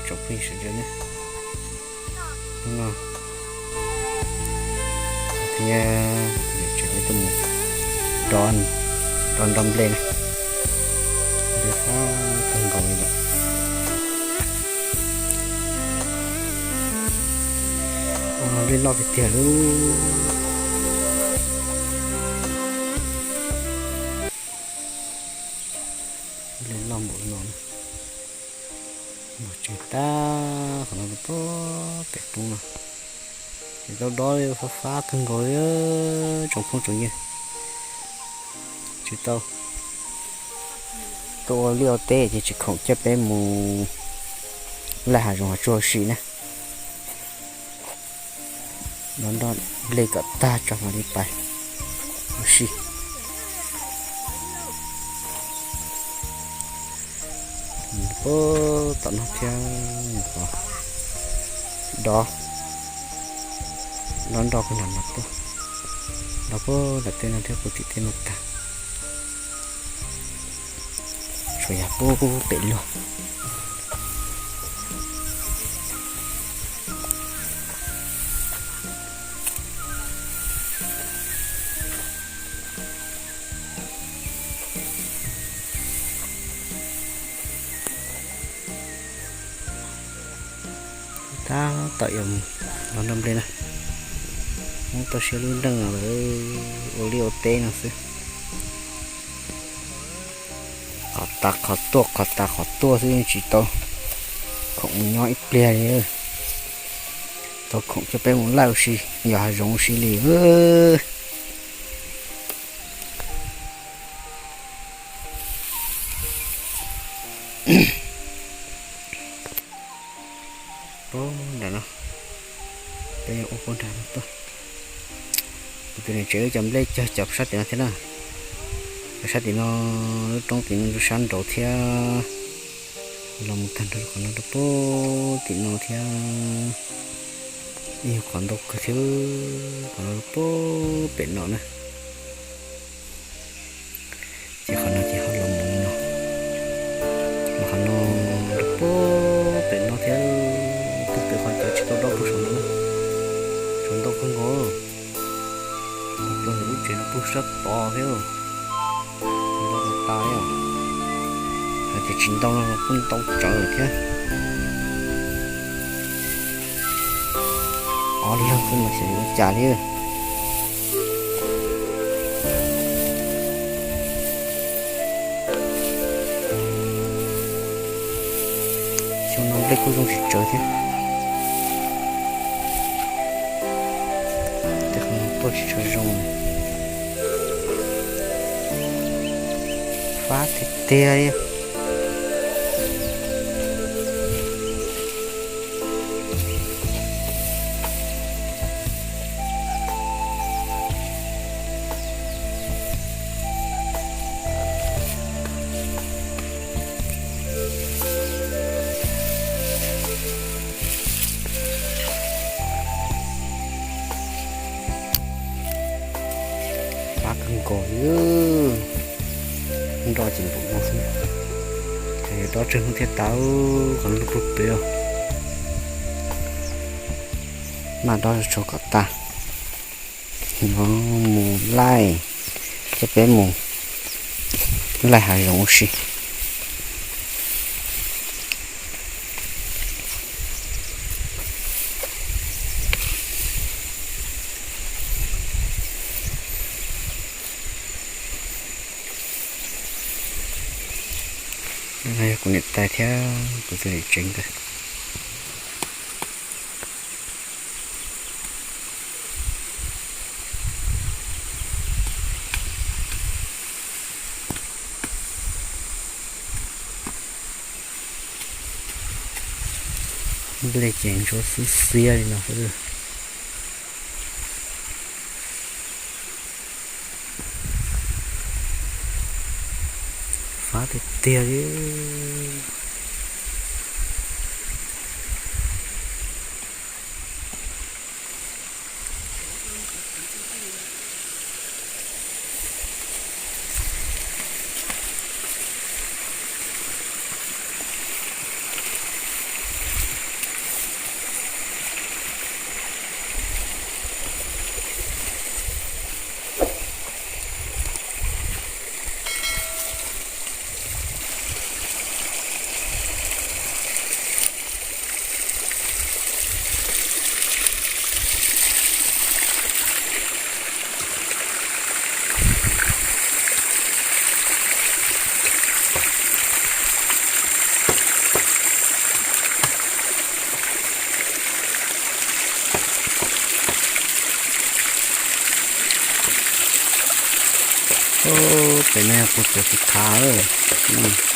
Tsoom phooj ywg sawv daws na, hnub no thiab niam tsev peb tuaj mus dov, dov nroj nplej na, nplej fab kawg nkaus li lawm. Nplej loj tiag tiag li. Nplej loj npaum no, npog tseg tag qhov no rau pem roob no. Ces tau dov fab fab kawg nkaus li tsoom phooj tsoom ywg. Tsis tau tuaj ua liaj ua teb ces tsis khoom coj peb mus laij hav zoov hav tsuag ua si na. Dov nroj nplej kom tag tso mam li pais ua si. Puag tom no thiab, dov, dov nroj puag nram no tuaj, dov puag nram tej no thiab puag tim tej no tag. Tshuav yog puag pem luag. Tab tom yuav los nroj nplej na, muab tau siab lub nreej lawm, ua liaj ua teb no xwb. Qhov tas qhov tuaj, qhov tas qhov tuaj xwb yeej tsis tau khoom mus nyob ib pliag li. Tau khoom coj peb mus laij ua si, yos hav zoov ua si li. Puag nram no, peb yuav ua puag nram no tuaj. Kuv tus niam tsev wb cov nplej cog cov sab tim no thiab na. Cov sab tim no, lub roob tim no rau sab nraud thiab. Los mus tag nrho qhov no rau puag tim no thiab. Ib qhov ntau kawg thiab, qhov no rau puag pem no na. Ces qhov no ces ho los mus no, los qhov no rau puag pem no thiab. Puag pem qhov cov tsis tau dob puag saum no, saum ntau kawg nkaus. Los lub tsev no puag sab tod thiab. Ntau tas tas li, hais tias tsis ntau no los kuj ntau tsawv lawm thiab. Ob leeg xwb mas xyov yuav ua cas li. Xyoo no nplej kuj zoo tsis tsawg thiab. Tej qhov no tuaj tsis tshua zoo. Fab tiag tiag li. Fab kawg nkaus li. Nroj ces npaum no xwb, ces dob tsawg hnub thiaj tas. Qhov no puag pem, maj dob tshuav kom tag. No mus laij, coj peb mus laij hav zoov ua si. No yog kuv niam tais thiab kuv tus niam tsev nkawd. Nplej ces ntsuab xwb xiab li no xwb. Fab tiag tiag li. Pem no yog kuv cov txiv thav.